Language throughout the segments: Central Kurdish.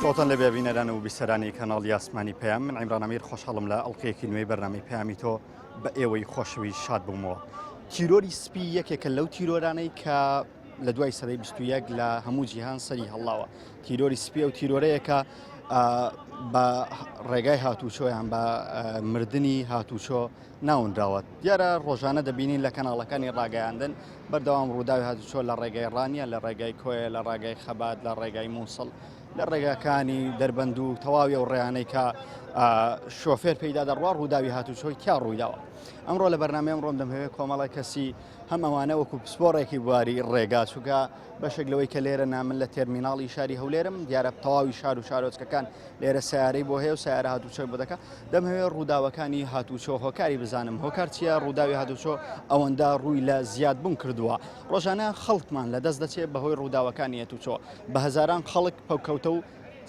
سڵاوتان لێبێ بینەران و بیسەرانی کەناڵی ئاسمانی پەیام من عیمران ئەمیر خۆشحاڵم لە ئەڵلقەیەکی نوێی بەرنامەی پەیامی تۆ بە ئێوەی خۆشەویست شاد بوومەوە. تیرۆری سپی یەکێکە لەو تیرۆرانەی کە لە دوای سەدەی 21 لە هەموو جیهان سەری هەڵاوە. تیرۆری سپی ئەو تیرۆرەیە کە بە ڕێگای هاتوچۆیان بە مردنی هاتوچۆ ناونراوە. دیارە ڕۆژانە دەبینین لە کەناڵەکانی ڕاگەیاندن بەردەوام ڕووداوی هاتوچۆ لە ڕێگای ڕانیە، لە ڕێگای کۆیە، لە ڕێگای خەبات، لە ڕێگای مووسڵ، لە ڕێگاکانی دەربەند و تەواوی ئەو ڕێیانەی کە شۆفێر پێیدا دەڕوا ڕووداوی هاتوچۆی تیا ڕوویداوە. ئەمڕۆ لە بەرنامەی ئەمڕۆم دەمهەوێت کۆمەڵێک کەسی هەم ئەوانە وەکو پسپۆڕێکی بواری ڕێگا چونکە بەشێک لەوەی کە لێرە نامن لە تێرمیناڵی شاری هەولێرم دیارە تەواوی شار و شارۆچکەکان لێرە سیارەی بۆ هەیە و سیارە هاتوچۆی بۆ دەکا دەمهەوێت ڕووداوەکانی هاتوچۆ هۆکاری بزانم هۆکار چییە ڕووداوی هاتوچۆ ئەوەندە ڕووی لە زیادبوون کردووە ڕۆژانە خەڵکمان لە دەست دەچێت بەهۆی ڕووداوەکانی هاتوچۆ بە هەزاران خەڵک پەککەوتە و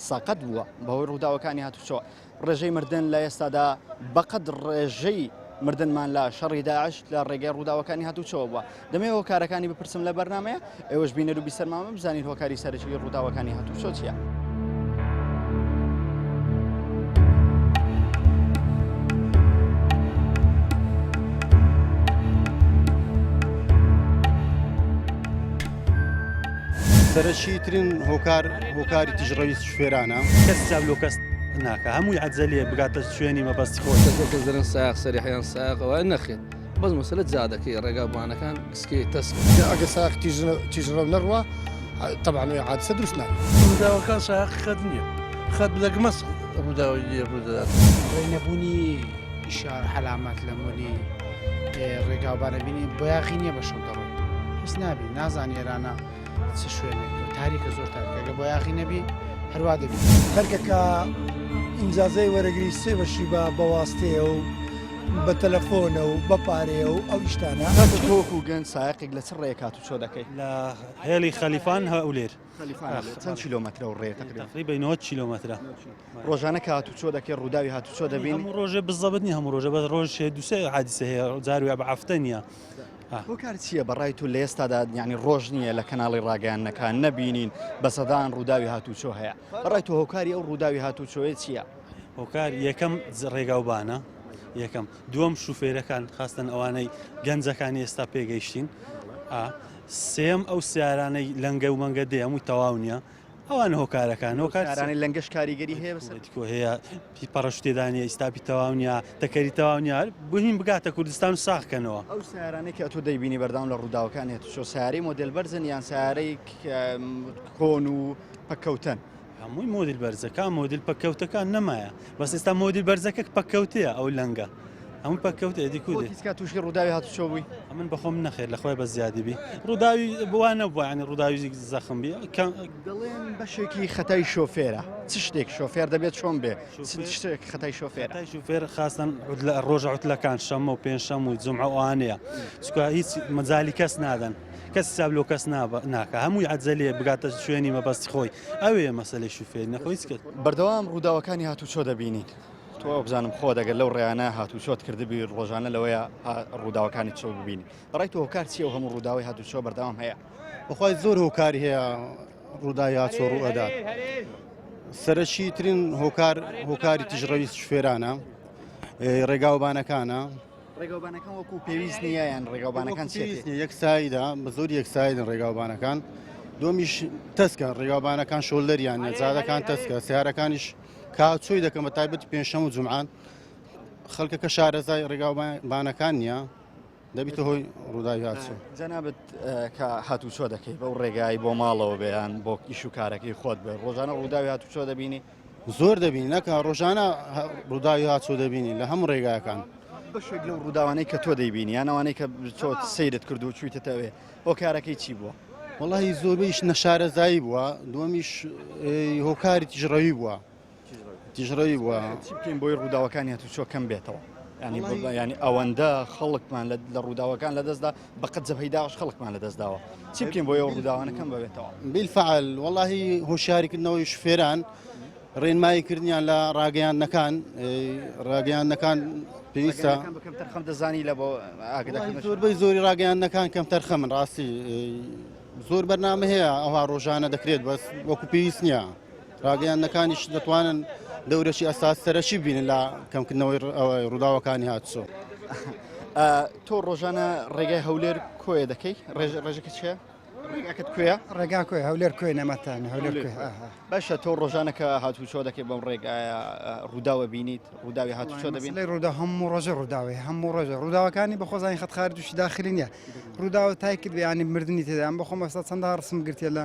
سەقەت بووە بەهۆی ڕووداوەکانی هاتوچۆ ڕێژەی مردن لە ئێستادا بەقەد ڕێژەی مردنمان لە شەڕی داعش لە ڕێگەی ڕووداوەکانی هاتوچۆوە بووە. دەمەوێت هۆکارەکانی بپرسم لە بەرنامەیە، ئێوەش بینەر و بیسەرمانە بزانین هۆکاری سەرەکی ڕووداوەکانی هاتوچۆ چییە. سەرەکی ترین هۆکار هۆکاری تیژڕەوی شوفێرانە. کەس حساب لۆ کەس ناکا هەمووی عەجەلەیە بگاتە شوێنی مەبەستی خۆی. کەس کەس دەرن سایەق سەریح یان سایەق ئەوە نەخێر بەس مەسەلە جادەکەی ڕێگاوبانەکان گسکەی تەسکە. ئەگەر سایەق تیژڕەو نەڕوا تەبعەن ئەوێ حادیسە دروست نابێت. ڕووداوەکان سایەقی خەت نییە خەت لەگمەس ڕووداوی لێ ڕوودەدات. ڕێ نەبوونی ئیشارە عەلامات لە مۆلی ڕێگاوبانە بینی بۆیاغی نییە بە شەو دەڕۆی هیچ نابی نازانی ئێرانە چ شوێنێک تاریکە زۆر تاریکە گە بۆیاغی نەبی هەروا دەبی. خەرکەکە ئینجازەی وەرەگری سێ بەشی بە بەواستەیە و بە تەلەفۆنە و بە پارەیە و ئەو ئیشتانە. کاکە تۆ وەکو گەنج سایەقێک لە چ ڕێیەک هاتوچۆ دەکەی؟ لە هێڵی خەلیفان هەولێر. خەلیفان هەولێر چەند کیلۆمەترە و ڕێیە تەقریبا؟ تەقریبا 90 کیلۆمەترە. ڕۆژانە کە هاتوچۆ دەکەی ڕووداوی هاتوچۆ دەبینی؟ هەموو ڕۆژێ بزەبت نییە هەموو ڕۆژە بەس ڕۆژ هەیە دوو سێ حادیسە هەیە جار وایە بە هەفتە نییە. هۆکار چییە بەڕای تو لە ئێستادا یعنی ڕۆژ نییە لە کەناڵی ڕاگەیاندنەکان نەبینین بە سەدان ڕووداوی هاتوچۆ هەیە بەڕای تو هۆکاری ئەو ڕووداوی هاتوچۆیە چییە؟ هۆکار یەکەم ڕێگاوبانە یەکەم دووەم شوفێرەکان خاستن ئەوانەی گەنجەکانی ئێستا پێگەیشتین سێم ئەو سیارانەی لەنگە و مەنگە دێ هەمووی تەواو نییە ئەوان هۆکارەکان هۆکار سیارانەی لەنگەش کاریگەری هەیە بەسەر تکۆ هەیە پی پەڕەش تێدا نییە ئیستاپی تەواو نییە تەکەری تەواو نییە بووین بگاتە کوردستان و ساغکەنەوە. ئەو سیارانەی کە ئەتۆ دەیبینی بەردەوام لە ڕووداوەکان هێتوچۆ سیارەی مۆدێل بەرزن یان سیارەی کۆن و پەککەوتەن؟ هەمووی مۆدیل بەرزەکان مۆدیل پەککەوتەکان نەمایە بەس ئێستا مۆدیل بەرزەکە پەککەوتەیە ئەو لەنگە هەموو پەککەوتە ئەدی کو دێ هیچ کات تووشی ڕووداوی هاتوچۆ بووی؟ ئەمن بەخۆم نەخێر لە خۆی بە زیادی بی ڕووداوی بوا نەبووە ینی ڕووداوی زەخم بی دەڵێن بەشێکی خەتای شۆفێرە چ شتێک شۆفێر دەبێت چۆن بێ شتێک خەتای شۆفێر خەتای شوفێر خاستن ڕۆژە عوتلەکان شەممە و پێنجشەم و جومعە ئەوانەیە چونکە هیچ مەجالی کەس نادەن کەس حساب لۆ کەس ناکە هەمووی عەجەلەیە بگاتە شوێنی مەبەستی خۆی ئەوێ مەسەلەی شوفێر نەخۆی هیچ کەس بەردەوام ڕووداوەکانی هاتوچۆ دەبینین تۆ ئەوبزانم خۆت ئەگەر لەو ڕێیانە هاتوچۆت کردبی ڕۆژانە لەوەیە ڕووداوەکانی چۆ ببینی بەڕای تۆ هۆکار چییە و هەموو ڕووداوی هاتوچۆ بەردەوام هەیە؟ بەخوای زۆر هۆکاری هەیە ڕووداوی هاتوچۆ ڕوو ئەدات سەرەکی ترین هۆکار هۆکاری تیژڕەوی شوفێرانە ڕێگاوبانەکانە ڕێگاوبانەکان وەکو پێویست نییە یان ڕێگاوبانەکان پێویست نییە یەکساییدا بە زۆر یەکسایدن ڕێگاوبانەکان دۆمیش تەسکە ڕێگاوبانەکان شۆلدەریان نیە جادەکان تەسکە سیارەکانیش کاچۆی دەکەم بە تایبەت پێنجشەم و جومعان خەڵکەکە شارەزای ڕێگاوبانەکان نییە دەبیتە هۆی ڕووداوی هاتوچۆ. جەنابت کە هاتوچۆ دەکەی بەو ڕێگای بۆ ماڵەوە بێ یان بۆ ئیش و کارەکەی خۆت بێ ڕۆژانە ڕووداوی هاتوچۆ دەبینی؟ زۆر دەبینی نەکا ڕۆژانە ڕووداوی هاتوچۆ دەبینی لە هەموو ڕێگاکان. بەشێک لەو ڕووداوانەی کە تۆ دەیبینی یان ئەوانەی کە تۆ سەیرت کرد و چوویتەتە ئەوێ هۆکارەکەی چی بووە؟ وەڵاهی زۆربەیش نەشارەزایی بووە دووەمیش هۆکاری تیژڕەوی بووە تیژڕەوی بووە. چی بکەین بۆی ڕووداوەکانی هاتوچۆ کەم بێتەوە؟ ینی ینی ئەوەندە خەڵکمان لە ڕووداوەکان لەدەستدا بەقەت جەبهەی داعش خەڵکمان لەدەستداوە چی بکەین بۆ ئەو ڕووداوانە کەم ببێتەوە؟ بیلفعل وەڵاهی هۆشیاریکردنەوەی شوفێران ڕێنمایی کردنیان لە ڕاگەیاندنەکان ڕاگەیاندنەکان پێویستە کەمتەرخەم دەزانی لە بۆ ئاگداکردن زۆربەی زۆری ڕاگەیاندنەکان کەمتەرخەمن ڕاستی زۆر بەرنامە هەیە ئەوها ڕۆژانە دەکرێت بەس وەکو پێویست نییە. ڕاگەیاندنەکانیش دەتوانن دەورەکی ئەساس سەرەکی ببینن لە کەمکردنەوەی ڕووداوەکانی هاتوچۆ. تۆ ڕۆژانە ڕێگای هەولێر کۆیە دەکەی ڕێژەکە چیە؟ ڕێگاکەت کوێیە؟ ڕێگا کۆی هەولێر کۆی نەمەتان هەولێر کۆی باشە تۆ ڕۆژانە کە هاتوچۆ دەکەی بەم ڕێگایە ڕووداوە بینیت ڕووداوی هاتوچۆ دەبین لە ڕوودا هەموو ڕۆژە ڕووداوی هەموو ڕۆژە ڕووداوەکانی بەخۆزانی خەت خارجوشی داخلی نییە ڕووداوە تای کرد ینی مردنی تێدا بەخۆم ئەستا چەندە ڕسم گرتیە لە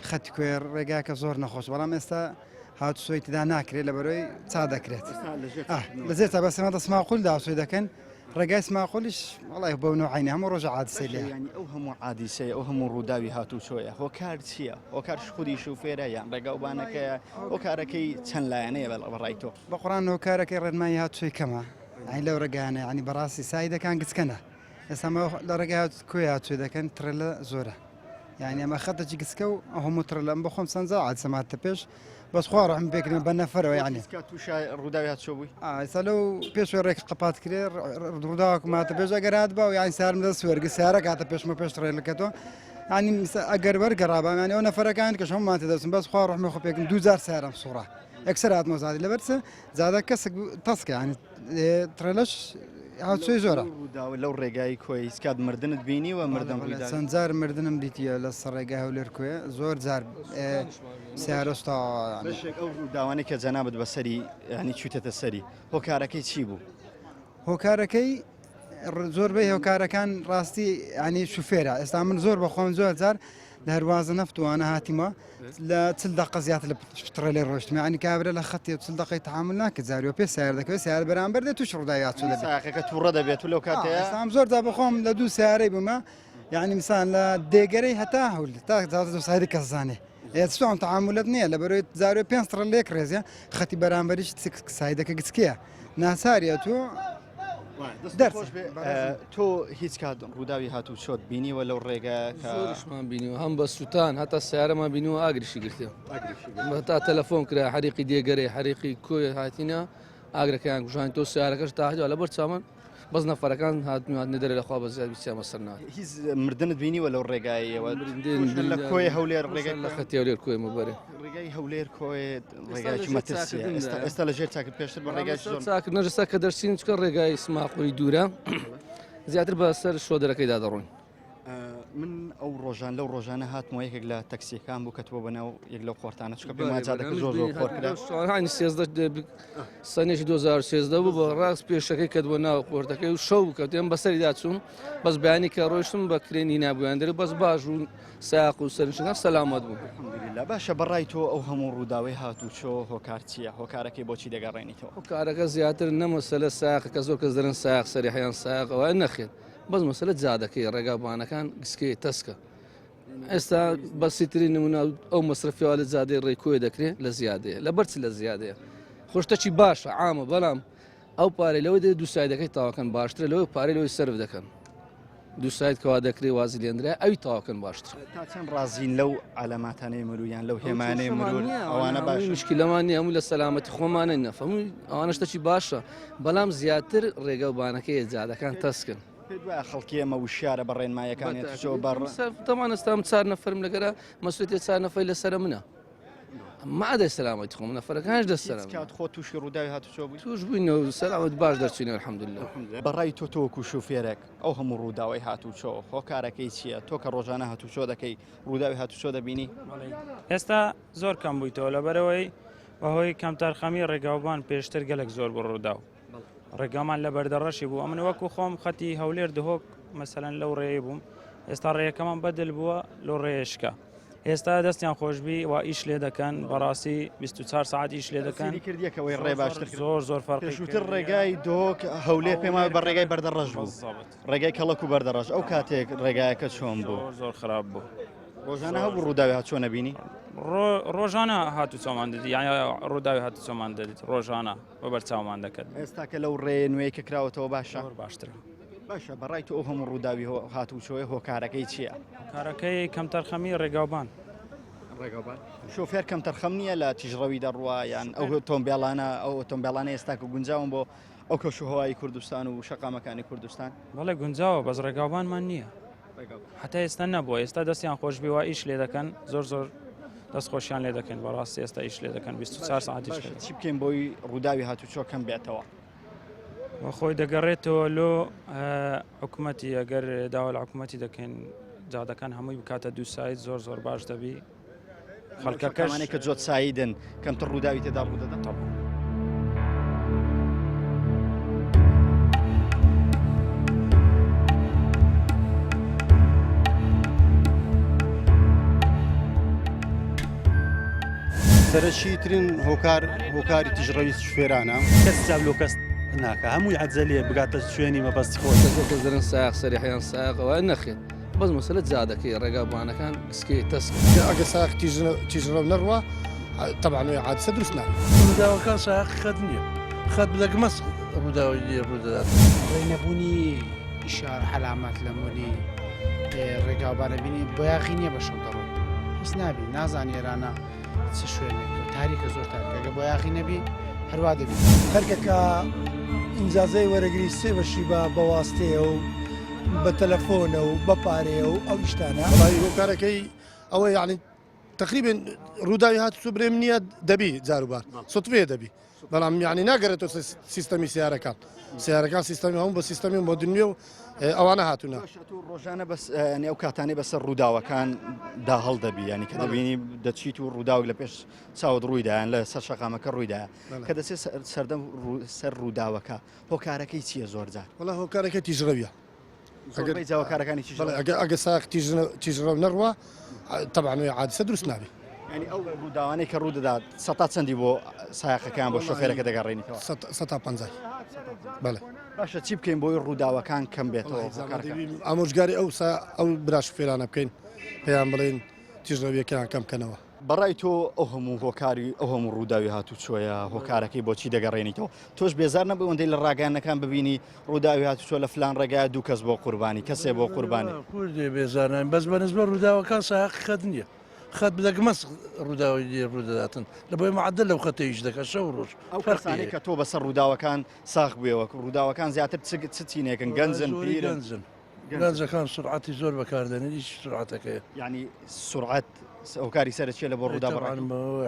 خەتی کوێ ڕێگاکە زۆر نەخۆش بەڵام ئێستا هاتوچۆی تدا ناکرێت لە بەرەوەی چا دەکرێت لە زێر تا بەسەمە دە سماقول داوسۆی دەکەن ڕێگای سماقولیش وڵی بەو نوعینە هەموو ڕۆژە عادسەی لێ ینی ئەو هەموو عادیسەیە ئەو هەموو ڕووداوی هاتوچۆیە هۆکار چییە هۆکار خودی شوفێرە یان ڕێگاوبانەکەیە هۆکارەکەی چەند لایەنەیە بەڕای تۆ بەقڕان هۆکارەکەی ڕێنمایی هاتوچۆی کەمە ئەی لەو ڕێگانە ینی بەڕاستی سایدەکان گچکەنە ئێستا لە ڕێگای کوێ هاتوچۆ دەکەن ترێلە زۆرە یعنی ئەمە خەتەکی گچکە و هەموو ترلە ئەم بەخۆم چەند جار عادسەماتە پێش بەس خوا ڕەحم پێکردن بە نەفەرەوە یعنی تووشە ڕووداوی هاتوچۆ بووی ئێستا لەو پێش ڕێک قەپات کرێ ڕووداوەکم هاتە پێش ئەگەر هات باو یعنی سارم دەست وەرگە سارە کاتە پێشمە پێش ڕێلکەتەوە ینی ئەگەر وەرگەڕابام یعنی ئەو نەفەرەکان کە هەموومان تێدەچن بەس خوا ڕەحمی خۆ پێکردن دوو جار سارم سوڕا یەکسەر هاتمەوە زادی لەبەر چ زادە کەسک تەسکە ینی ترێلەش هاوچۆی زۆرە. ڕووداوە لەو ڕێگای کۆیە هیچ کات مردنت بینیوە مردن ڕوویدا؟ چەند جار مردنم دیتیە لە سەر ڕێگای هەولێر کۆیە زۆر جار سیارە سوتاوە. بەشێک ئەو ڕووداوانەی کە جەنابت بەسەری ینی چوویتەتە سەری هۆکارەکەی چی بوو؟ هۆکارەکەی زۆربەی هۆکارەکان ڕاستی ینی شوفێرە ئێستا من زۆر بەخۆم زۆر جار لە هەروازە نەفتوانە هاتیمە لە چل دقە زیاتر لە پتڕێ لێ ڕۆشتم ینی کابرا لە خەتی چل دقەی تعامل ناکە جاریوە پێ سیار دەکەوێت سیار بەرامبەر دێت توش ڕووداوی هاتوو دەبێت ساقەکە تووڕە دەبێت و لەو کاتەیە ئێستام زۆر جا بەخۆم لە دوو سیارەی بوومە یعنی مثال لە دێگەرەی هەتا هەول تا جا سایری کەس زانێ ئێ چۆن تعاملت نییە لە بەرەوەی جارێ پێنج تڕ لێک ڕێزیە خەتی بەرامبەریش سایدەکە گچکەیە ناچاریە تۆ تۆ هیچ کات ڕووداوی هاتوو چۆت بینیوە لەو ڕێگە زۆریشمان بینیوە هەم بە سووتان هەتا سیارەمان بینیوە ئاگریشی گرتێ هەتا تەلەفۆن کرا حریقی دێگەرێ حریقی کۆی هاتینە ئاگرەکەیان کوژان تۆ سیارەکەش تاهدوە لەبەر چاوان بەس نەفەرەکان هاتن هاتنە دەرێ لەخوا بە زیاد بیسیان بەسەر نات هیچ مردنت بینیوە لەو ڕێگایەوە لە کۆی هەولێر ڕێگای لە خەتی هەولێر کۆی مەبەرێ ڕێگای هەولێر کۆی ڕێگایکی مەترسیە ئێستا ئێستا لە ژێر چاکرد پێشتر بە ڕێگای زۆر چاکرد نەژستا کە دەرچین چکە ڕێگای سماقولی دوورە زیاتر بە سەر شۆدەرەکەیدا دەڕۆین. من ئەو ڕۆژان لەو ڕۆژانە هاتمەوە یەکێک لە تەکسیەکان بوو کە تۆ بەناو یەک لەو قۆرتانە چکە پێم جادەکە زۆر زۆر خۆر کرا هانی 13 سنێکی 2013 بوو بە ڕاست پێشەکەی کە بۆ ناو قۆرتەکەی و شەو کە تێم بەسەریدا چوون بەس بەیانی کە ڕۆیشتم بە کرێنی نابوویان دەرێ بەس باش و ساق و سەرنشینان سەلامەت بوون. الحمدللە باشە بەڕای تۆ ئەو هەموو ڕووداوەی هاتوچۆ هۆکار چییە هۆکارەکەی بۆچی دەگەڕێنیتەوە؟ هۆکارەکە زیاتر نە مەسەلە ساقە کە زۆر کەس دەرن ساق سەریحە یان ساق ئەوە نەخێر بەس مەسەلە جادەکەی ڕێگاوبانەکان گسکەیە تەسکە ئێستا بەسیترین نمونە ئەو مەسرەفیەوە لە جادەی ڕێکۆیە دەکرێت لە زیادەیە لەبەر چ لە زیادەیە خۆشتەکی باشە عامە بەڵام ئەو پارەی لەوەی دەێت دوو سایدەکەی تاواکەن باشترە لەوەی پارەی لەوەی سەرف دەکەن دوو ساید کەوا دەکرێ وازی لێندرا ئەوی تاواکەن باشتر تا چەند ڕازین لەو عەلاماتانەی مرور یان لەو هێمانەی مرور ئەوانە باش مشکلەمان نییە هەموو لە سەلامەتی خۆمانە نەفەمووی ئەوانە شتەکی باشە بەڵام زیاتر ڕێگە و بانەکەی جادەکان تەسکن پێت وایە خەڵکی ئێمە وشیارە بە ڕێنمایەکانێت چۆ بەڕ تەمان ئێستا چار نەفەرم لەگەرە مەسوولێت چار نەفەری لەسەرە منە مادەی سەلامەتی خۆم نەفەرەکانش دەست کات خۆ تووشی ڕووداوی هاتوچۆ بووی توش بووین و سەلامەت باش دەرچوین الحمدلله بەڕای تۆ تۆ وەکو شوفێرێک ئەو هەموو ڕووداوی هاتوچۆ هۆکارەکەی چییە تۆ کە ڕۆژانە هاتوچۆ دەکەی ڕووداوی هاتوچۆ دەبینی ئێستا زۆر کەم بوویتەوە لەبەرەوەی بەهۆی کەمتەرخەمی ڕێگاوبان پێشتر گەلک زۆر بۆ ڕووداو ڕێگامان لە بەردەڕەشی بوو ئەمن وەکو خۆم خەتی هەولێر دهۆک مەسەلەن لەو ڕێی بووم ئێستا ڕێیەکەمان بەدل بووە لەو ڕێیە شکا ئێستا دەستیان خۆشببی و ئیش لێ دەکەن بەڕاستی 24 ساعت ئیش لێ دەکەن کردیەکەوەی ڕێ باشتر زۆر زۆر فەرقی پێشووتر ڕێگای دۆک هەولێر پێم وایە بە ڕێگای بەردەڕەش بوو ڕێگای کەڵک و بەردەڕەش ئەو کاتێک ڕێگایەکە چۆن بوو زۆر خراپ بوو ڕۆژانە هەبوو ڕووداوی هاتوچۆ نەبینی ڕۆژانە هاتوچۆمان دەدی یان ڕووداوی هاتوچۆمان دەدیت ڕۆژانە بە بەرچاومان دەکەن. ئێستا کە لەو ڕێیە نوێی کە کراوەتەوە باشە؟ زۆر باشترە. باشە بەڕای تۆ ئەو هەموو ڕووداوی هاتووچۆیە هۆکارەکەی چییە؟ هۆکارەکەی کەمتەرخەمی ڕێگاوبان. ڕێگاوبان شۆفێر کەمتەرخەم نییە لە تیژڕەوی دەڕوا یان ئەو ئۆتۆمبێلانە ئەو ئۆتۆمبێلانە ئێستا کە گونجاون بۆ ئەو کەشوهەوای کوردستان و شەقامەکانی کوردستان؟ بەڵێ گونجاوە بەس ڕێگاوبانمان نییە. هەتا ئێستا نەبووە ئێستا دەستیان خۆشبی وا ئیش لێ دەکەن زۆر زۆر دەست خۆشیان لێ دەکەین بەڕاستی ئێستا ئیش لێ دەکەن 24 ساعتیش باشە چی بکەین بۆی ڕووداوی هاتوچۆ کەم بێتەوە؟ وە خۆی دەگەڕێتەوە لۆ حکوومەتی ئەگەر داوا لە حکوومەتی دەکەین جادەکان هەمووی بکاتە دوو side زۆر زۆر باش دەبی خەڵکەکەمانێک کە جۆت side ن کەمتر ڕووداوی تێدا ڕوودەدەن تەبوو. سەرەکی ترین هۆکار هۆکاری تیژڕەوی شوفێرانە. کەس حساب لۆ کەس ناکا هەمووی عەجەلەیە بگاتە شوێنی مەبەستی خۆی. زۆر کەس دەرن سایەق سەریحە یان سایەق ئەوە نەخێر بەس مەسەلە جادەکەی ڕێگا بانەکان گسکەی تەسک. ئەگەر سایەق تیژڕەو نەڕوا تەبعەن حادیسە دروست نابێت. ڕووداوەکان سایەقی خەت نییە خەت لەگمەس ڕووداوی لێ ڕوودەدات. بەڵێ نەبوونی ئیشارە عەلامات لە مۆلی ڕێگاوبانە بینی بۆیاغی نییە بە شەو دەڕۆی هیچ نابی نازانی ئێرانە چ شوێنێک تاریکە زۆر تاریکە گە بۆیاغی نەبی هەروا دەبی. هەرکە کە ئینجازەی وەرەگری سێ بەشی بە بەواستەیە و بە تەلەفۆنە و بە پارەیە و ئەو ئیشتانە. وەڵایی هۆکارەکەی ئەوە یانی تقریبا ڕووداوی هاتوچۆ برێم نییە دەبی جاروبار سوتفەیە دەبی بەڵام یعنی ناگەرێتەوە سیستەمی سیارەکان سیارەکان سیستەمی هەموو بە سیستەمی مۆدرنیە و ئەوانە هاتوونە ڕۆژانە بەس ئەو کاتانەی بەسەر ڕووداوەکان دا هەڵدەبی ینی کە دەبینی دەچیت و ڕووداوێک لە پێش چاوت ڕوویدایان لە سەر شەقامەکە ڕوویدا کە دەچێت سەردەم سەر ڕووداوەکە هۆکارەکەی چییە زۆرجار وڵا هۆکارەکە تیژڕەویە ئەگەر جاوەکارەکانی چی ئەگە ساق تیژڕەو نەڕوە تەبعەن حادیسە دروست نابێ ینی ئەو ڕووداوانەی کە ڕوو دەدات سەتا چەندی بۆ سایەقەکان بۆ شۆفێرەکە دەگەڕێنیتەوە سەتا پەنجای بەڵێ باشە چی بکەین بۆی ڕووداوەکان کەم بێتەوە ئامۆژگاری ئەو ئەو برا شوفێرانە بکەین پێیان بڵێن تیژڕەویەکەیان کەم کەنەوە. بەڕای تۆ ئەو هەموو هۆکاری ئەو هەموو ڕووداوی هاتوچۆیە هۆکارەکەی بۆچی دەگەڕێنیتەوە تۆش بێزار نەبووی ئەوەندەی لە ڕاگەیاندنەکان ببینی ڕووداوی هاتوچۆ لە فلان ڕێگایە دوو کەس بۆ قوربانی کەسێ بۆ قوربانی. کوردێ بێزار نابین بەس بە نسبەت ڕووداوەکان سایەقی خەت نییە خەت لەگمەس ڕووداوی لێ ڕوودەداتن لە بۆیە معەدەل لەو خەتە ئیش دەکات شەو ڕۆژ ئەو کەسانەی کە تۆ بەسەر ڕووداوەکان ساغ بوویەوە ڕووداوەکان زیاتر چ چینێکن گەنجن پیرن؟ گەنجن گەنجەکان سورعەتی زۆر بەکاردێنن ئیش سورعەتەکەیە. یانی سورعەت هۆکاری سەرەکیە لە بۆ ڕوودا بەڕای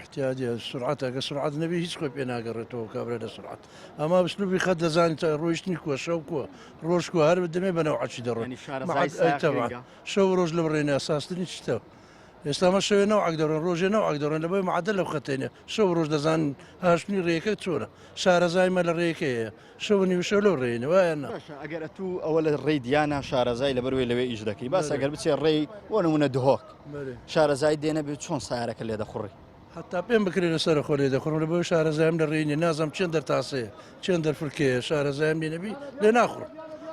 احتیاجە سورعەتە گە سورعەت نەبی هیچ خۆی پێ ناگەڕێتەوە کابرا لە سورعەت ئەما بسلوبی خەت دەزانیت ڕۆیشتنی کووە شەو کووە ڕۆژ کووە هەر دەمێ بە نەوعەکی دەڕۆن شەو ڕۆژ لە بڕێنە ئەساسترین شتە ئێستا مە شەوێ نەوعەک دەڕۆن ڕۆژێ نەوعەک دەڕۆن لە بۆی معدل لەو خەتێنە شەو ڕۆژ دەزان هاشتنی ڕێەکە چۆنە شارەزای مە لە ڕێەکەیە شەو نیو شەو لەو ڕێینە وایە نا؟ باشە ئەگەر ئەتوو ئەوە لە ڕێی دیانا شارەزای لەبەروەی لەوێ ئیش دەکەی باسە ئەگەر بچێ ڕێی بۆ نمونە دهۆک شارەزای دێنە بێ چۆن سیارەکە لێ دەخوڕی؟ هەتا پێم بکرێ لەسەر خۆ لێ دەخوڕم لە بۆی شارەزایم لە ڕێی نیە نازانم چێن دەرتاسەیە چێن دەرفرکەیە شارەزایم لێ نەبی لێ ناخوڕم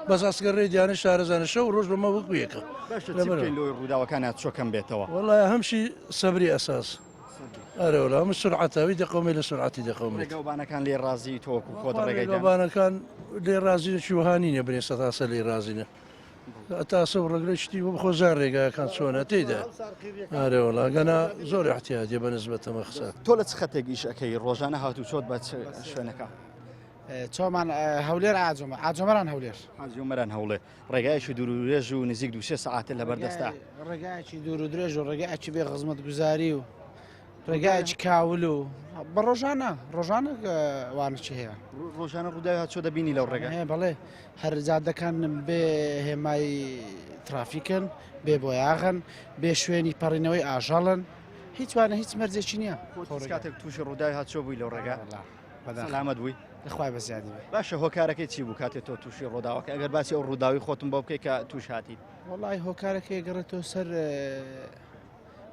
بەس ئەسگەر ڕێی دیانە شارەزانە شەو ڕۆژ بەمە وەکو یەکە باشە چی بکەین لۆی ڕووداوەکان چۆکەم بێتەوە؟ وەڵا هەمشی سەبری ئەساس ئەرێ وەڵا ئەمە سورعەتە ئەوی دەقەومێ لە سورعەتی دەقەومێت. ڕێگاوبانەکان لێی ڕازی تۆ وەکو خۆت ڕێگای دان. ڕێگاوبانەکان لێ ڕازینە چی وەها نینە بنێ سەتاسە لێی ڕازینە تاسە و ڕەگرە شتی بۆ خۆ زان ڕێگاکان چۆنە تێیدا ئارێ وەڵا گەنا زۆر احتیاجە بە نسبەتەمە خسار. تۆ لە چ خەتێک ئیش ئەکەی ڕۆژانە هاتوچۆت بە چ شوێنەکە؟ چۆمان هەولێر ئاجۆمە ئاجۆمەران هەولێر. ئاجۆمەران هەوڵێر. ڕێگایەکی دوور و درێژ و نزیک دوو سێ سەعاتت لەبەر دەستە. ڕێگایەکی دوور و درێژ و ڕێگایەکی بێ خزمەتگوزاری و ڕێگایەکی کاول و بە ڕۆژانە ڕۆژانە وانەچی هەیە. ڕۆژانە ڕووداوی هاتوچۆ دەبینی لەو ڕێگا؟ هەیە بەڵێ هەر جادەکان بێ هێمای ترافیکن، بێ بۆیاغن، بێ شوێنی پەڕینەوەی ئاژەڵن، هیچ وانە هیچ مەرجێکی نییە. خۆت هیچ کاتێک تووشی ڕووداوی هاتوچۆ بووی لەو ڕێگا؟ سەلامەت بووی؟ لەخوای بەزیادی بێ. باشە هۆکارەکەی چی بوو کاتێ تۆ تووشی ڕووداوەکە ئەگەر باسی ئەو ڕووداوی خۆتم بۆ بکەی کە تووش هاتیت؟ وەڵای هۆکارەکەی گەڕێتەوە سەر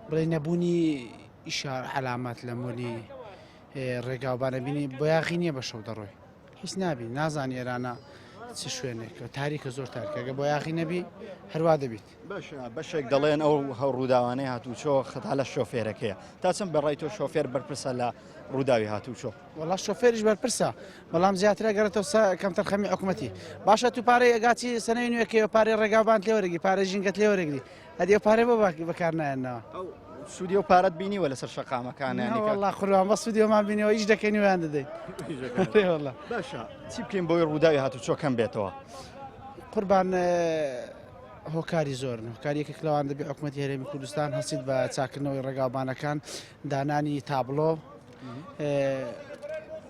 بڵێ نەبوونی ئیشار عەلامات لە مۆلی ڕێگاوبانە بینی بۆیاغی نییە بە شەو دەڕۆی هیچ نابی نازانی ئێرانە چ شوێنێک تاریکە زۆر تاریکە گە بۆیاغی نەبی هەروا دەبیت. باشە بەشێک دەڵێن ئەو هەو ڕووداوانەی هاتووچۆ خەتا لە شۆفێرەکەیە تا چەند بەڕای تۆ شۆفێر بەرپرسە لە ڕووداوی هاتووچۆ؟ وەڵا شۆفێریش بەرپرسە بەڵام زیاتر ئەگەڕێتەوە سە کەمتەرخەمی حکومەتی باشە تو پارەی ئەگاچی سەنەوی نوێکەیەوە پارەی ڕێگاوبانت لێ وەرەگری پارەی ژینگەت لێ وەرەگری ئەدی ئەو پارەی بۆ بەکار نایەنەوە؟ ئەو سوودی ئەو پارەت بینیوە لەسەر شەقامەکان یانی کە وەڵا قوربان بەس سوودی ئەومان بینیوە ئیش دەکەین و یان دەدەین ئەرێ وەڵا باشە چی بکەین بۆی ڕووداوی هاتووچۆ کەم بێتەوە؟ قوربان. هۆکاری زۆرن هۆکاری یەکێک لەوان دەبێ حکوومەتی هەرێمی کوردستان هەستیت بە چاکردنەوەی ڕێگاوبانەکان دانانی تابلۆ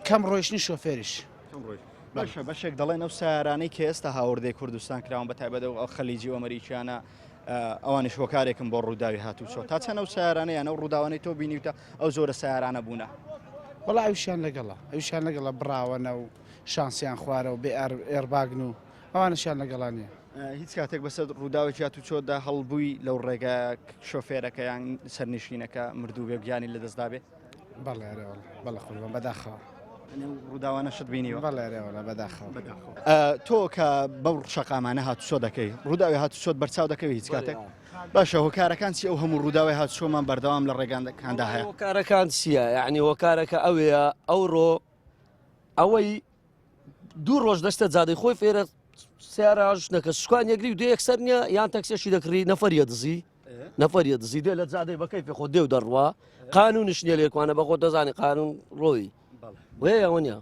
کەم ڕۆیشتنی شۆفێریش باشە بەشێک دەڵێن ئەو سیارانەی کە ئێستا هاوردەی کوردستان کراون بە تایبەت ئەو خەلیجی و ئەمریکیانە ئەوانیش هۆکارێکم بۆ ڕووداوی هاتوچۆ تا چەند ئەو سیارانە یان ئەو ڕووداوانەی تۆ بینیوتە ئەو زۆرە سیارانە بوونە وەڵا ئەویشیان لەگەڵە ئەویشیان لەگەڵە بڕاوەنە و شانسیان خوارە و بێ ئێرباگن و ئەوانشیان لەگەڵا نییە. هیچ کاتێک بەسەر ڕووداوێکی هاتوچۆدا هەڵبووی لەو ڕێگا شۆفێرەکە یان سەرنشینەکە مردوو بێ گیانی لەدەستدا بێ؟ بەڵێ ئەرێ وەڵا بەڵێ قوربان بەداخەوە. ڕووداوانە شت بینیوە؟ بەڵێ ئەرێ وەڵا بەداخەوە. تۆ کە بەو شەقامانە هاتوچۆ دەکەی ڕووداوی هاتوچۆت بەرچاو دەکەوی هیچ کاتێک؟ باشە هۆکارەکان چی ئەو هەموو ڕووداوی هاتوچۆمان بەردەوام لە ڕێگاندەکاندا هەیە؟ هۆکارەکان چییە؟ یعنی هۆکارەکە ئەوەیە ئەوڕۆ ئەوەی دوو ڕۆژ دەستە جادەی خۆی فێرە سیارە ژنەکە سوکان یەکری و دێ یەکسەر نییە یان تەکسێکی دەکڕی نەفەریە دزی نەفەریە دزی دێ لە جادەی بەکەی پێ خۆ دێ و دەڕوا قانونش نییە لێکوانە بە خۆ دەزانی قانون ڕۆی وێ ئەوە نییە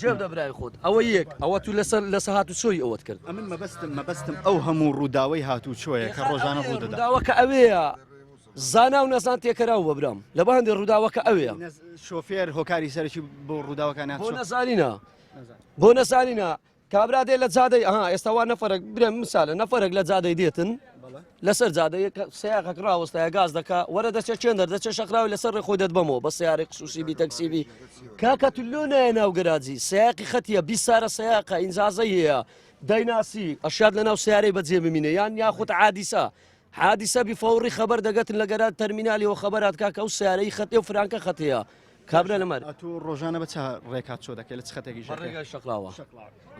جێب دەبرای خۆت ئەوە یەک ئەوە تو لەسەر لەسە هات و چۆی ئەوەت کرد ئەمن مەبەستم مەبەستم ئەو هەموو ڕووداوی هات و چۆیە کە ڕۆژانە ڕوودەدا ڕووداوەکە ئەوەیە زانا و نەزان تێکەراو بە برام لە بە هەندێ ڕووداوەکە ئەوەیە. شۆفێر هۆکاری سەرەکی بۆ ڕووداوەکان بۆ نەزانینە بۆ نەزانینە کابرا دێ لە جادەی ئەها ئێستا وا نەفرەک برێم مسالە نەفرەک لە جادەی دێتن لەسەر جادەیە سیاقەک ڕاوەستایە گاز دەکا وەرە دەچێت چێن دەردەچێت شەقراوی لەسەر ڕێ خۆی دەتبەمەوە بە سیارەی خصوصی بی تەکسیبی کاکە تو لۆ نایە ناو گەراجی سیاقی خەتیە 20 سارە سیاقە ئینجازەی هەیە دەیناسی ئەشاد لە ناو سیارەی بەجێ بمینێ یان یاخود عادیسە حادیسە بی فەوڕی خەبەر دەگەتن لە گەرا تەرمینالی وە خەبەرات کاکە ئەو سیارەی خەتێ و فرانکە خەتەیە کابرا لەمەر. ئەتوو ڕۆژانە بە چ ڕێک هاتچۆ دەکەی لە چ خەتێکی ژێر ڕێگای شەقڵاوە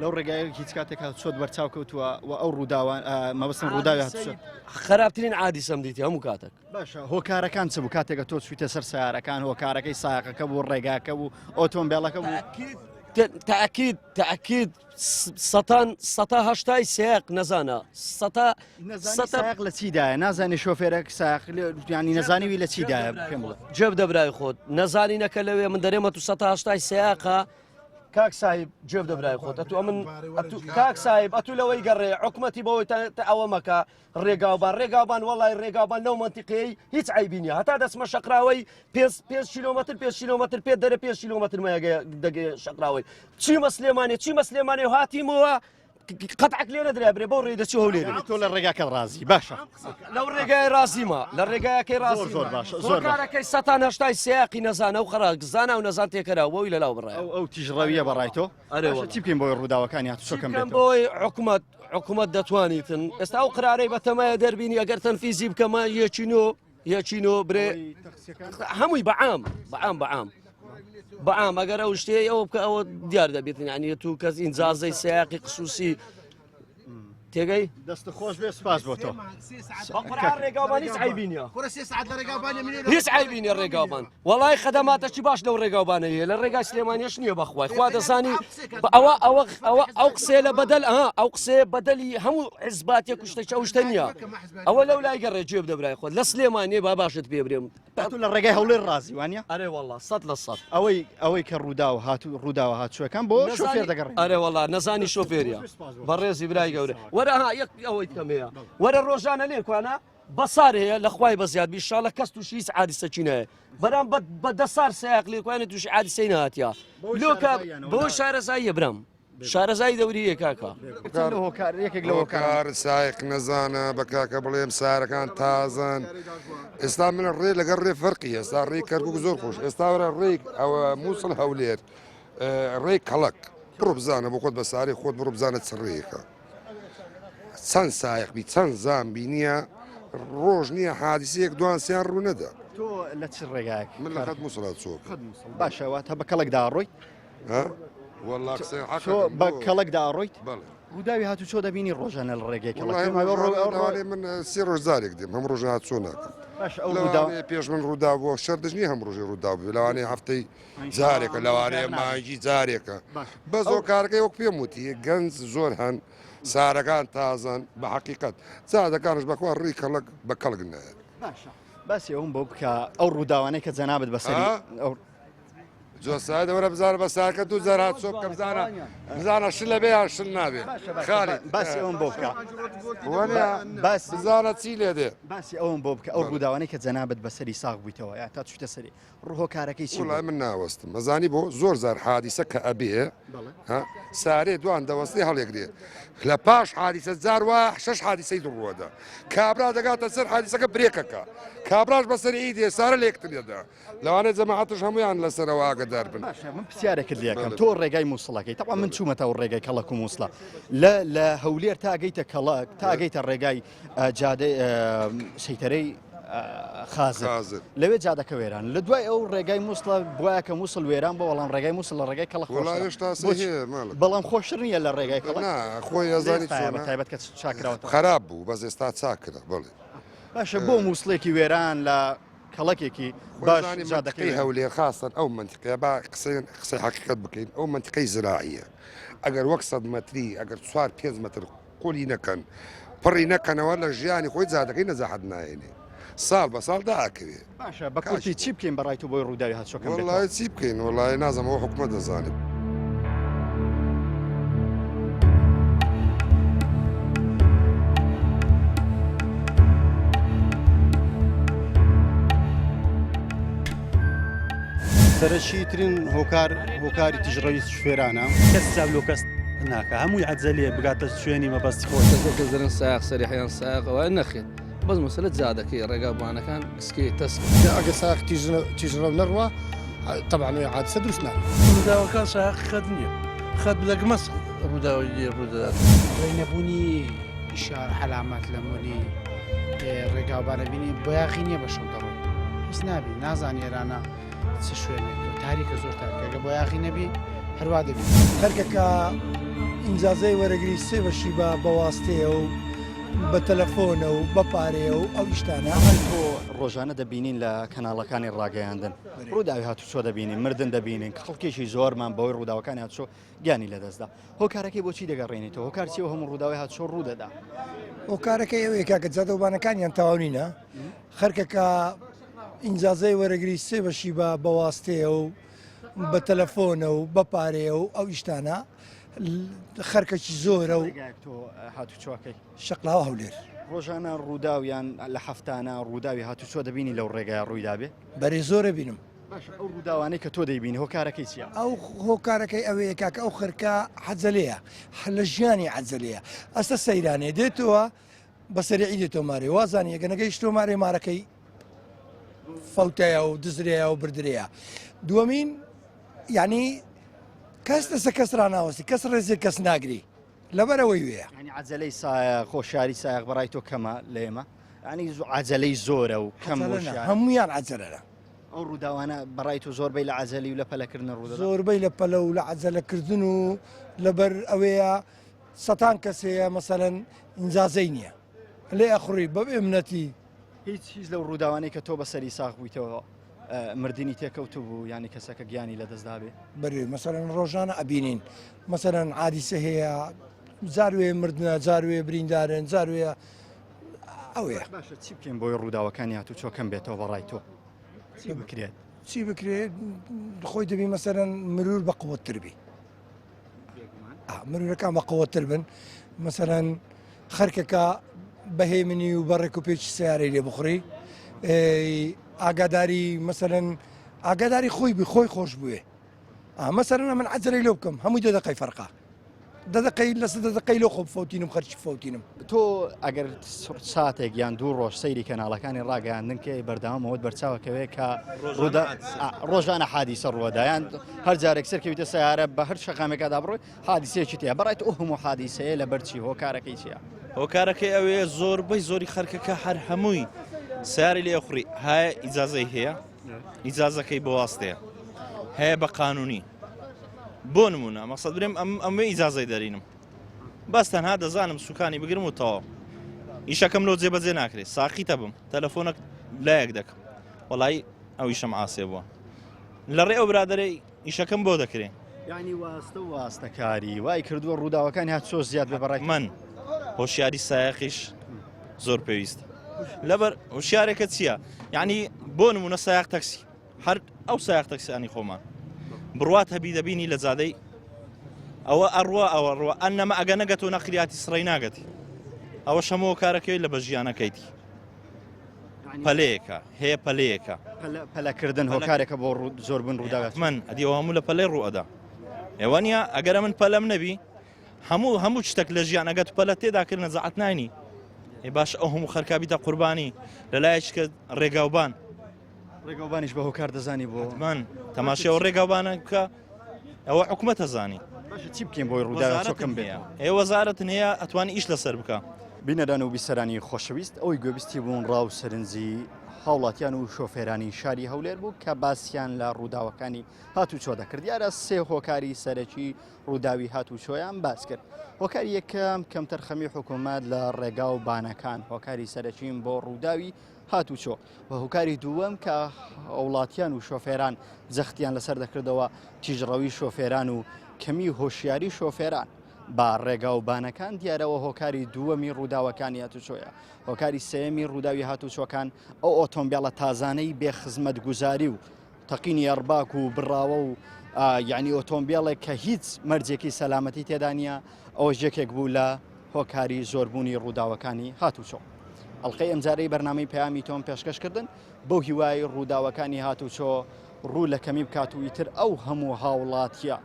لەو ڕێگای هیچ کاتێک هاتچۆت بەرچاو کەوتووە و ئەو ڕووداوە مەبەستم ڕووداوی هاتچۆ خراپترین عادیسەم دیتی هەموو کاتێک باشە هۆکارەکان چ بوو کاتێکە تۆ چوویتە سەر سیارەکان هۆکارەکەی ساقەکە بوو ڕێگاکە بوو ئۆتۆمبیلەکە بوو تاکید تاکید سەتان سەتا هەشتای سیاق نەزانە سەتا سەتاق لە چیدایە نازانی شۆفێرەک ساق ینی نەزانیوی لە چیدایە پێم بڵێ جێب دەبرای خۆت نەزانی نەکە لەوێ من دەرێمە تو سەتا هەشتای سیاقە کاک ساهیب جێب دەبرای خۆت ئەتو ئەمن کاک ساهیب ئەتو لەوەی گەڕێ حکومەتی بەوەی ئەوە مەکە ڕێگاوبان ڕێگاوبان وەڵی ڕێگاوبان لەو منتیقەیە هیچ عیبی نیە هەتا دەچمە شەقراوەی پێ پێ کیلۆمەتر پێ کیلۆمەتر پێ دەرە پێ کیلۆمەتر دەگەێ شەقراوەی چیمە سلێمانی چیمە سلێمانی و هاتیمەوە قەتعک لێ نەدرا برێ بۆ ڕێ دەچی هەولێر تۆ لە ڕێگاکە ڕازی باشە لەو ڕێگای ڕازیمە لە ڕێگایەکەی ڕازی زۆر باش زۆر کارەکەی سەتان هەشتای سیاقی نەزانە و خەراک زانا و نەزان تێکەرا بۆی لە لاو بڕێ ئەو ئەو تیژڕەویە بەڕای تۆ ئەرێ چی بکەین بۆی ڕووداوەکانی هاتوچۆکەم بۆی حکومەت حکومەت دەتوانیتن ئێستا ئەو قرارەی بەتەمایە دەربینی ئەگەر تەنفیزی بکەمە یەکی نۆ یەکی نۆ برێ هەمووی بەعام بەعام بەعام بەعام ئەگەر ئەو شتەیە ئەوە بکە ئەوە دیار دەبێتن یعنی تو کەس ئینجازەی سیاقی خصوصی تێگەی دەست خۆش بێ سپاس بۆ تۆ ڕێگاوبان هیچ عیبی نییە هیچ عیبی نییە ڕێگاوبان وەڵای خەدەماتەکی باش لەو ڕێگاوبانە هەیە لە ڕێگای سلێمانیش نییە بەخوای خوا دەزانی ئەوە ئەوە ئەوە ئەو قسەیە لە بەدەل ئەها ئەو قسەیە بەدەلی هەموو حزباتێک و شتێک ئەو شتە نییە ئەوە لەو لای گەڕێ گوێ بدە برای خۆت لە سلێمانیە با باشت پێ برێم تۆ لە ڕێگای هەولێر ڕازی وانە ئەرێ والله سەد لە سەد ئەوەی ئەوەی کە ڕووداو هاتوو ڕووداوە هاتووەکان بۆ شۆفێر دەگەڕێ ئەرێ والله نەزانی شۆفێریە بەڕێزی برای گەورە وەرە ها یەک ئەوەی کەمەیە وەرە ڕۆژانە لێ کوانە بەسار هەیە لە خوای بەزیاد بی شاڵە کەس تووشی هیچ عادیسەکی نایە بەرام بە دەسار سیاق لێکوانە تووشی عادیسەی نهاتیا لۆکە بۆ شارەزاییە برام شارەزای دەوریە کاکە یەکێک لە هۆکار سایق نەزانە بە کاکە بڵێم سارەکان تازن ئێستا من ڕێ لەگەڵ ڕێ فەرقی ئێستا ڕێی کەرکک زۆر خۆش ئێستا وەرە ڕێی ئەوە مووسڵ هەولێر ڕێی کەڵک بڕۆ بزانە بۆ خۆت بە سارەی خۆت بڕۆ بزانە چ ڕێیەکە چەند سایق بی چەند زان بی نییە ڕۆژ نییە حادیسەیەک دوان سیان ڕوو نەدا تۆ لە چ ڕێگایەک من لە خەت مووسڵا چۆک باشە واتە بە کەڵکدا ڕۆیت والله قسەی حەقە تۆ بە کەڵکدا ڕۆیت بەڵێ ڕووداوی هاتوچۆ دەبینی ڕۆژانە لە ڕێگەی کەڵک وەڵاهی ڕۆژانە من سێ ڕۆژ جارێک دێم هەم ڕۆژە هاتوچۆ ناکەم باش ئەو ڕووداو لەوانەیە پێش من ڕووداو بووە شەرتش نییە هەم ڕۆژێ ڕووداو بێ لەوانەیە هەفتەی جارێکە لەوانەیە مانگی جارێکە بەس هۆکارەکەی وەک پێم وتی گەنج زۆر هەن سارەکان تازەن بە حەقیقەت جادەکانش بەخوا ڕووی کەڵک بە کەڵک نایەت باشە باسی ئەوم بۆ بکە ئەو ڕووداوانەی کە جەنابت بەسەری ئەو. جۆسای دەوەرە بزانە بە ساکە دوو جار هاتوچۆ بکە بزانە بزانە شل لەبێ یان شل نابێ خالی باسی ئەوم بۆ بکە باس بزانە چی لێ دێ باسی ئەوم بۆ بکە ئەو ڕووداوانەی کە جەنابت بەسەری ساغ بوویتەوە یا تا چوویتە سەری ڕوهۆکارەکەی چی وڵای من ناوەستم مەزانی بۆ زۆر زار حادیسە کە ئەبێ سارێ دوان دەوەستی هەڵێگرێ لە پاش حادیسە جار وا شش حادیسەی دڕوەدا کابرا دەگاتە سەر حادیسەکە برێکەکە کابراش بەسەر ئیدێ سارە لێکترێدا لەوانەیە جەماعەتش هەموویان لەسەرەوە ئاگەدار بن. باشە من پرسیارێکت لێ ئەکەم تۆ ڕێگای مووسڵەکەی تەبعەن من چوومەتە ئەو ڕێگای کەڵەک و مووسڵە لە لە هەولێر تا گەیتە کەڵەک تا گەیتە ڕێگای جادەی سەیتەرەی خازر لەوێ جادەکە وێران لە دوای ئەو ڕێگای مووسڵە بواە کە مووسڵ وێران بۆ بەڵام ڕێگای مووسڵ لە ڕێگای کەڵەک بەڵام خۆشتر نییە لە ڕێگای کەڵەک خۆی ئەزانی تایبەت کە چاکراوە خراپ بوو بەس ئێستا چاکرا بەڵێ باشە بۆ مووسڵێکی وێران لە کەڵەکێکی باش جادەکەی هەولێر خاستەن ئەو منتیقەیە با قسەی قسەی حەقیقەت بکەین ئەو منتیقەی زراعیە ئەگەر وەک سەد مەتری ئەگەر چوار پێنج مەتر قولی نەکەن پڕی نەکەنەوە لە ژیانی خۆی جادەکەی نەزاحەت نایەنێ ساڵ بە ساڵ داکەوێ باشە بە کورتی چی بکەین بەڕای تۆ بۆی ڕووداوی هاتوچۆ کەم بێتەوە؟ وەڵای چی بکەین وەڵای نازانم ئەوە حکومەت دەزانێت. سەرەکی ترین هۆکار هۆکاری تیژڕەوی شوفێرانە. کەس حساب لۆ کەس ناکا هەمووی عەجەلەیە بگاتە شوێنی مەبەستی خۆی. زۆر کەس دەرێن سایەق سەریح یان سایەق ئەوە نەخێر بەس مەسەلە جادەکەی ڕێگا بانەکان گسکەی تەسک. ئەگەر سایەق تیژڕەو نەڕوا تەبعەن وێ حادیسە دروست نابێت. ڕووداوەکان سایەقی خەت نییە خەت لەگمەس ڕووداوی لێ ڕوودەدات. بەی نەبوونی ئیشار عەلامات لە مۆلی ڕێگاوبانە بینی بۆیاغی نییە بە شەو دەڕۆی هیچ نابی نازانی ئێرانە چ شوێنێک تاریکە زۆر تاریکە گە بۆیاغی نەبی هەروا دەبی. خەرکەکە ئینجازەی وەرەگری سێ بەشی بە بەواستەیە و بە تەلەفۆنە و بە پارەیە و ئەو ئیشتانە. تۆ ڕۆژانە دەبینین لە کەناڵەکانی ڕاگەیاندن ڕووداوی هاتوچۆ دەبینین مردن دەبینین خەڵکێکی زۆرمان بەوەی ڕووداوەکانی هاتوچۆ گیانی لەدەستدا هۆکارەکەی بۆچی دەگەڕێنیتەوە هۆکار چیە هەموو ڕووداوی هاتوچۆ ڕوودەدا؟ هۆکارەکەی ئەوەیە کاکە جادەوبانەکانیان تەواو نینە خەرکەکە ئینجازەی وەرەگری سێ بەشی بە بەواستەیە و بە تەلەفۆنە و بە پارەیە و ئەو ئیشتانە خەرکەکی زۆرە و تۆ هاتوچۆکەی شەقلاوە هەولێر ڕۆژانە ڕووداو یان لە هەفتانە ڕووداوی هاتوچۆ دەبینی لەو ڕێگای ڕوویدابێ بەرێ زۆرە بینم باشە ئەو ڕووداوانەی کە تۆ دەیبینی هۆکارەکەی چییە؟ ئەو هۆکارەکەی ئەوەیە کاکە ئەو خەرکە عەجەلەیە لە ژیانی عەجەلەیە ئەستە سەیرانێ دێتەوە بە سەریعی دێتەوە مارێ وازانی ئەگە نەگەیشتەوە مارێ مارەکەی فەوتەیە و دزرەیە و بردرەیە دووەمین یعنی کەس لەسە کەس ڕناوەستی کەس ڕێزێ کەس ناگری لەبەرەوەی وێە ینی عەجەلەی سایەق هۆشیاری سایەق بەڕای تۆ کەمە لە ئێمە ینی عەجەلەی زۆرە و کەم هەمویان عەجەلەرە ئەو ڕووداوانە بەڕای تۆ زۆربەی لە عەجەلی و لە پەلەکردنە ڕوودەدات؟ زۆربەی لە پەلە و لە عەجەلەکردن و لەبەر ئەوەیە سەتان کەس هەیە مەسەلەن ئینجازەی نییە لێ ئەخوڕی بە بێ منەتی. هیچ هیچ لەو ڕووداوانەی کە تۆ بەسەری ساغ بوویتەوە مردنی تێکەوتبوو یانی کەسەکە گیانی لەدەست دابێ؟ بەرێ مەسەلەن ڕۆژانە ئەبینین مەسەلەن عادیسە هەیە جار وێ مردنە جار وێ بریندارن جار وێ ئەوەیە. باشە چی بکەین بۆی ڕووداوەکانی هاتوچۆ کەم بێتەوە بەڕای تۆ چی بکرێت؟ چی بکرێت خۆی دەبی مەسەرەن مرور بە قوتتر بی مرورەکان بە قوتتر بن مەسەرەن خەرکەکە بەهێمنی و بە ڕێک و پێچی سیارەی لێ بخوڕی ئاگاداری مەسەرەن ئاگاداری خۆی بی خۆی خۆش بوێ مەسەرەن من عەجەلەی لۆ بکەم هەمووی دە دەقەی فەرقە دە دەقەی لەسە دە دەقەی لۆ خۆ بفەوتینم خەرچی بفەوتینم. تۆ ئەگەر ساتێک یان دوو ڕۆژ سەیری کەناڵەکانی ڕاگەیاندن کەی بەردەوام ئەوەت بەرچاوە کەوێ کە ڕوودا ڕۆژانە حادیسە ڕووەدا یان هەر جارێک سەرکەویتە سەیارە بە هەر شەقامێکدا بڕۆی حادیسەیەکی تیا بەڕای تۆ ئەو هەموو حادیسەیە لەبەر چی هۆکارەکەی چییە؟ هۆکارەکەی ئەوەیە زۆربەی زۆری خەرکەکە هەر هەمووی سیاری لێ خوڕی هایە ئیجازەی هەیە ئیجازەکەی بۆ واستەیە هەیە بە قانونی بۆ نمونە مەسەد برێم ئەم ئەمێ ئیجازەی دەرینم بەس تەنها دەزانم سوکانی بگرم و تەواو ئیشەکەم لۆ جێبەجێ ناکرێت ساقیتە بم تەلەفۆنەک لایەک دەکەم وەڵی ئەو ئیشەم ئاسێ بووە لە ڕێ ئەو برادەرەی ئیشەکەم بۆ دەکرێ. یانی واستە و واستەکاری وای کردووە ڕووداوەکانی هاتوچۆ زیاد بێ بەڕای من هۆشیاری سایەقیش زۆر پێویستە لەبەر هۆشیارێکە چییە یعنی بۆ نمونە سایەق تەکسی هەر ئەو سایەق تەکسیانی خۆمان بڕوات هەبی دەبینی لە جادەی ئەوە ئەڕوا ئەوە ڕوە ئەنەمە ئەگە نەگەتەوە نەقلیاتی سڕی ناگەتی ئەوە شەمەوە کارەکەی لە بە ژیانەکەیتی پەلەیەکە هەیە پەلەیەکە پەلەکردن هۆکارێکە بۆ زۆربوون ڕووداوات من ئەدی ئەوە هەموو لە پەلەی ڕوو ئەدا ئێوە نییە ئەگەرە من پەلەم نەبی هەموو هەموو شتێک لە ژیان ئەگەت پەلە تێدا کرد نەزعات ناینی ئێ باش ئەو هەموو خەرکابیتە قوربانی لە لایەکە ڕێگاوبان ڕێگاوبانیش بە هۆکار دەزانی بۆ من تەماشای ئەو ڕێگاوبانە بکە ئەوە حکومەتە زانی باشە چی بکەین بۆی ڕووداوە کەم بێ ئێ وەزارەت هەیە ئەتوانی ئیش لەسەر بکە. بینەران و بیسەرانی خۆشەویست ئەوەی گوێبیستی بوون ڕا و سەرنجی هاوڵاتیان و شۆفێرانی شاری هەولێر بوو کە باسیان لە ڕووداوەکانی هاتوچۆ دەکرد دیارە سێ هۆکاری سەرەکی ڕووداوی هاتوچۆیان باس کرد هۆکاری یەکەم کەمتەرخەمی حکوومەت لە ڕێگا و بانەکان هۆکاری سەرەکین بۆ ڕووداوی هاتوچۆ و هۆکاری دووەم کە هاوڵاتیان و شۆفێران جەختیان لەسەر دەکردەوە تیژڕەوی شۆفێران و کەمی هۆشیاری شۆفێران بە ڕێگا و بانەکان دیارەوە هۆکاری دووەمی ڕووداوەکانی هاتوچۆیە هۆکاری سێیەمی ڕووداوی هاتوچۆکان ئەو ئۆتۆمبیلە تازانەی بێ خزمەتگوزاری و تەقینی ئەرباک و بڕاوە و یعنی ئۆتۆمبیلێک کە هیچ مەرجێکی سەلامەتی تێدا نییە ئەوەش یەکێک بوو لە هۆکاری زۆربوونی ڕووداوەکانی هاتوچۆ. ئەڵقەی ئەمجارەی بەرنامەی پەیامی تۆم پێشکەش کردن بەو هیوای ڕووداوەکانی هاتوچۆ ڕوو لە کەمی بکات و ئیتر ئەو هەموو هاوڵاتیە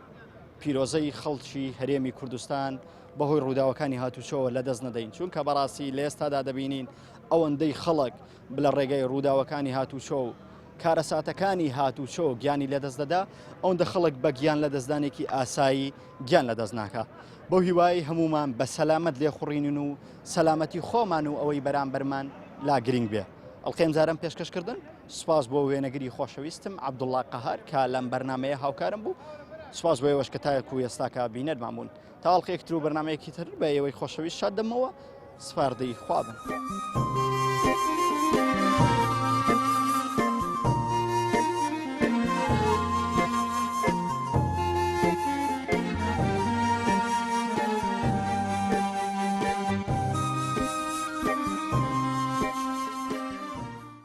پیرۆزەی خەڵکی هەرێمی کوردستان بەهۆی ڕووداوەکانی هاتوچۆوە لەدەست نەدەین چونکە بەڕاستی لە ئێستادا دەبینین ئەوەندەی خەڵک لە ڕێگەی ڕووداوەکانی هاتوچۆ و کارەساتەکانی هاتوچۆ گیانی لەدەست دەدا ئەوەندە خەڵک بە گیان لەدەستدانێکی ئاسایی گیان لەدەست ناکا. بەو هیوایەی هەموومان بە سەلامەت لێخوڕینن و سەلامەتی خۆمان و ئەوەی بەرامبەرمان لا گرینگ بێ. ئەڵقەی ئەمجارەم پێشکەش کردن. سوپاس بۆ وێنەگری خۆشەویستم عەبدوڵڵا قەهار کە لەم بەرنامەیە هاوکارم بوو. سوپاس بۆ ئێوەش کە تاکو ئێستاکە بینەرمان بوون. تا ئەڵقەیەکی تر و بەرنامەیەکی تر بە ئێوەی خۆشەویست شاد دەبمەوە. سپاردەی خوا بن.